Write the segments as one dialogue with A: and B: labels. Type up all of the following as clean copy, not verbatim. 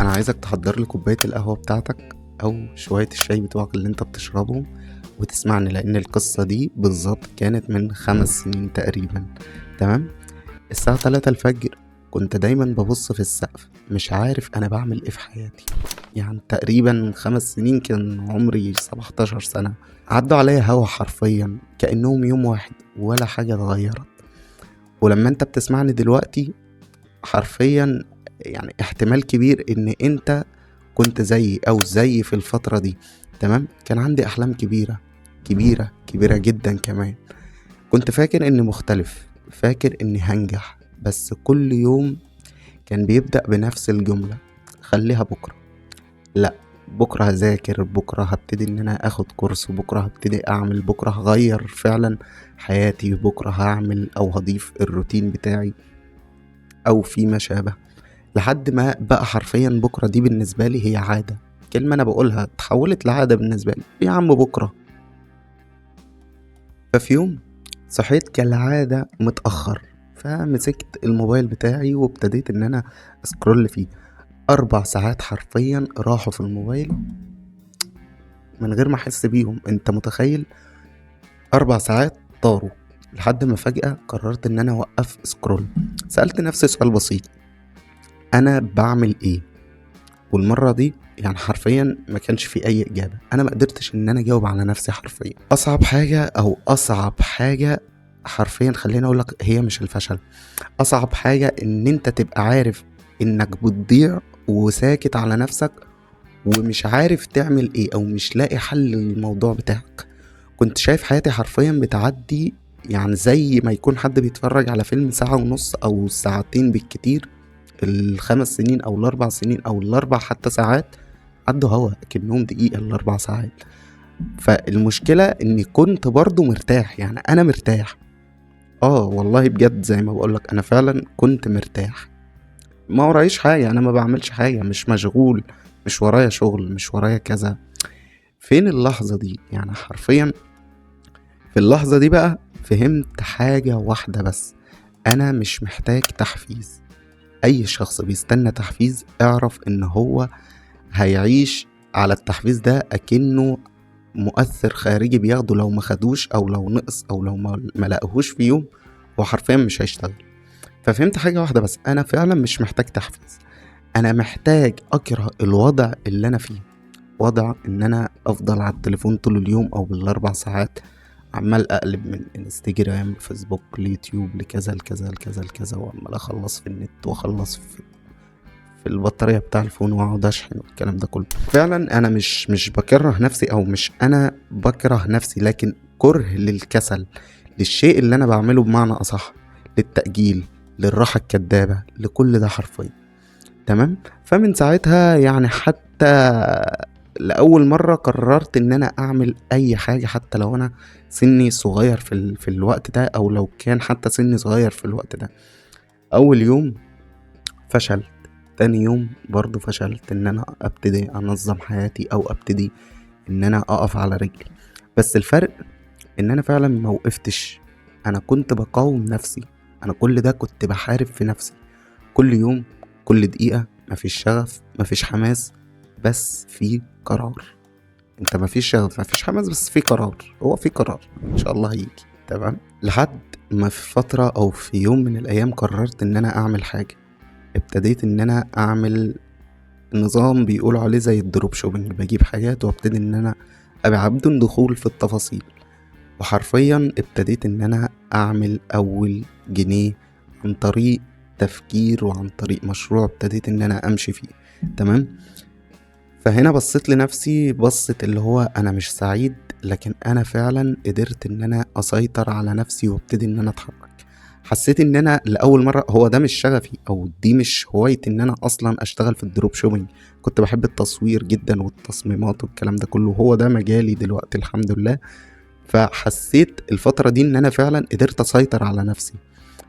A: انا عايزك تحضر لي كوباية القهوة بتاعتك او شوية الشاي بتوعك اللي انت بتشربهم وتسمعني، لان القصة دي بالظبط كانت من 5 سنين تقريبا. تمام؟ الساعة 3 الفجر كنت دايما ببص في السقف، مش عارف انا بعمل ايه في حياتي. يعني تقريبا 5 سنين، كان عمري 17 سنة، عدوا عليا هوا حرفيا كأنهم يوم واحد، ولا حاجة اتغيرت. ولما انت بتسمعني دلوقتي حرفيا يعني احتمال كبير ان انت كنت زيي او زيي في الفترة دي. تمام؟ كان عندي احلام كبيرة كبيرة كبيرة جدا كمان. كنت فاكر اني مختلف، فاكر اني هنجح، بس كل يوم كان بيبدأ بنفس الجملة: خليها بكرة، لا بكرة هذاكر، بكرة هبتدي ان انا اخد كورس، بكرة هبتدي اعمل، بكرة هغير فعلا حياتي، بكرة هعمل او هضيف الروتين بتاعي او فيما شابه. لحد ما بقى حرفيا بكرة دي بالنسبة لي هي عادة، كلمة انا بقولها اتحولت لعادة بالنسبة لي، يا عم بكرة. ففي يوم صحيت كالعادة متأخر، فمسكت الموبايل بتاعي وابتديت ان انا scroll فيه. 4 ساعات حرفيا راحوا في الموبايل من غير ما احس بيهم. انت متخيل؟ 4 ساعات طاروا. لحد ما فجأة قررت ان انا اوقف scroll. سألت نفسي سؤال بسيط: انا بعمل ايه؟ والمرة دي يعني حرفيا ما كانش في اي اجابة، انا ما قدرتش ان انا اجاوب على نفسي حرفيا. اصعب حاجة حرفيا، خليني اقول لك، هي مش الفشل. اصعب حاجة ان انت تبقى عارف انك بتضيع وساكت على نفسك ومش عارف تعمل ايه او مش لاقي حل للموضوع بتاعك. كنت شايف حياتي حرفيا بتعدي، يعني زي ما يكون حد بيتفرج على فيلم 1.5 ساعة او 2 ساعات بالكتير. ال5 سنين او ال4 سنين او ال4 حتى ساعات عدوا هوا كأنهم دقيقة، ال4 ساعات. فالمشكلة اني كنت برضو مرتاح، يعني انا مرتاح، والله بجد زي ما بقولك انا فعلا كنت مرتاح، ما ورايش حاجة، انا ما بعملش حاجة، مش مشغول، مش ورايا شغل، مش ورايا كذا. فين اللحظة دي؟ يعني حرفيا في اللحظة دي بقى فهمت حاجة واحدة بس: انا مش محتاج تحفيز. اي شخص بيستنى تحفيز اعرف ان هو هيعيش على التحفيز ده اكنه مؤثر خارجي بياخده، لو ما خدوش او لو نقص او لو ما لقاهوش في يوم هو حرفيا مش هيشتغل. ففهمت حاجة واحدة بس: انا فعلا مش محتاج تحفيز، انا محتاج اكره الوضع اللي انا فيه، وضع ان انا افضل على التليفون طول اليوم او بال4 ساعات عمال اقلب من انستجرام فيسبوك اليوتيوب لكذا لكذا لكذا لكذا، وعمال اخلص في النت واخلص في البطارية بتاع الفون واقعد اشحن والكلام ده كله. فعلا انا مش بكره نفسي، او مش انا بكره نفسي، لكن كره للكسل، للشيء اللي انا بعمله بمعنى اصح، للتأجيل، للراحة الكدابة، لكل ده حرفيا. تمام؟ فمن ساعتها يعني حتى لأول مرة قررت إن أنا أعمل أي حاجة، حتى لو أنا سني صغير في الوقت ده، أو لو كان حتى سني صغير في الوقت ده. أول يوم فشلت، تاني يوم برضو فشلت إن أنا أبتدي أنظم حياتي أو أبتدي إن أنا أقف على رجلي. بس الفرق إن أنا فعلا ما وقفتش، أنا كنت بقاوم نفسي، أنا كل ده كنت بحارب في نفسي، كل يوم كل دقيقة. مفيش شغف، مفيش حماس، بس في قرار. انت مفيش شغف مفيش حماس، بس في قرار، هو في قرار ان شاء الله هيجي. تمام؟ لحد ما في فترة او في يوم من الايام قررت ان انا اعمل حاجة. ابتديت ان انا اعمل نظام بيقولوا عليه زي ال drop shipping، بجيب حاجات وابتدي ان انا ابيع بدون دخول في التفاصيل. وحرفيا ابتديت ان انا اعمل اول جنيه عن طريق تفكير وعن طريق مشروع ابتديت ان انا امشي فيه. تمام؟ فهنا بصيت لنفسي بصت اللي هو انا مش سعيد، لكن انا فعلا قدرت ان انا اسيطر على نفسي وابتدي ان انا اتحرك. حسيت ان انا لاول مره هو ده مش شغفي او دي مش هوايتي ان انا اصلا اشتغل في ال drop shipping. كنت بحب التصوير جدا والتصميمات والكلام ده كله، هو ده مجالي دلوقتي الحمد لله. فحسيت الفتره دي ان انا فعلا قدرت اسيطر على نفسي،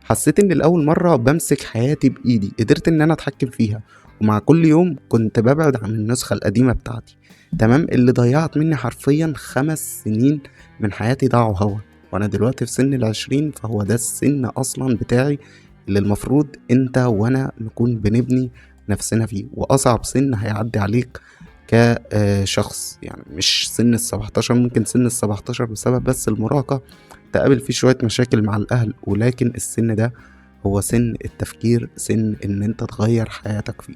A: حسيت ان لاول مره بمسك حياتي بايدي، قدرت ان انا اتحكم فيها. ومع كل يوم كنت ببعد عن النسخة القديمة بتاعتي، تمام، اللي ضيعت مني حرفيا 5 سنين من حياتي ضاعوا هوا. وانا دلوقتي في سن 20، فهو ده السن اصلا بتاعي اللي المفروض انت وانا نكون بنبني نفسنا فيه، واصعب سن هيعدي عليك كشخص. يعني مش سن 17، ممكن سن 17 بسبب بس المراهقة تقابل فيه شوية مشاكل مع الأهل، ولكن السن ده هو سن التفكير، سن إن أنت تغير حياتك فيه.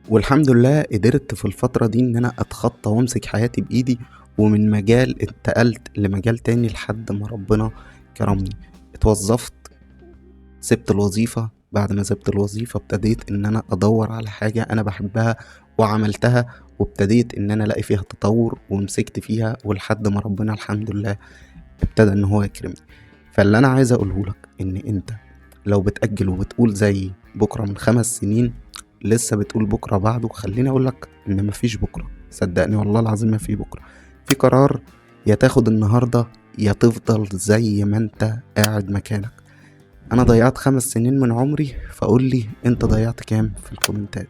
A: والحمد لله قدرت في الفترة دي إن أنا أتخطى وأمسك حياتي بإيدي، ومن مجال انتقلت لمجال تاني لحد ما ربنا كرمني. اتوظفت، سبت الوظيفة. بعد ما سبت الوظيفة ابتديت إن أنا أدور على حاجة أنا بحبها وعملتها، وابتديت إن أنا ألاقي فيها تطور ومسكت فيها، ولحد ما ربنا الحمد لله ابتدى إن هو يكرمني. فاللي أنا عايز أقوله لك إن أنت لو بتأجل وبتقول زي بكرة من 5 سنين لسه بتقول بكرة بعده، خليني أقولك إن مفيش بكرة، صدقني والله العظيم ما في بكرة. في قرار يا تاخد النهاردة يا تفضل زي ما أنت قاعد مكانك. أنا ضيعت 5 سنين من عمري، فقول لي أنت ضيعت كام في الكومنتات.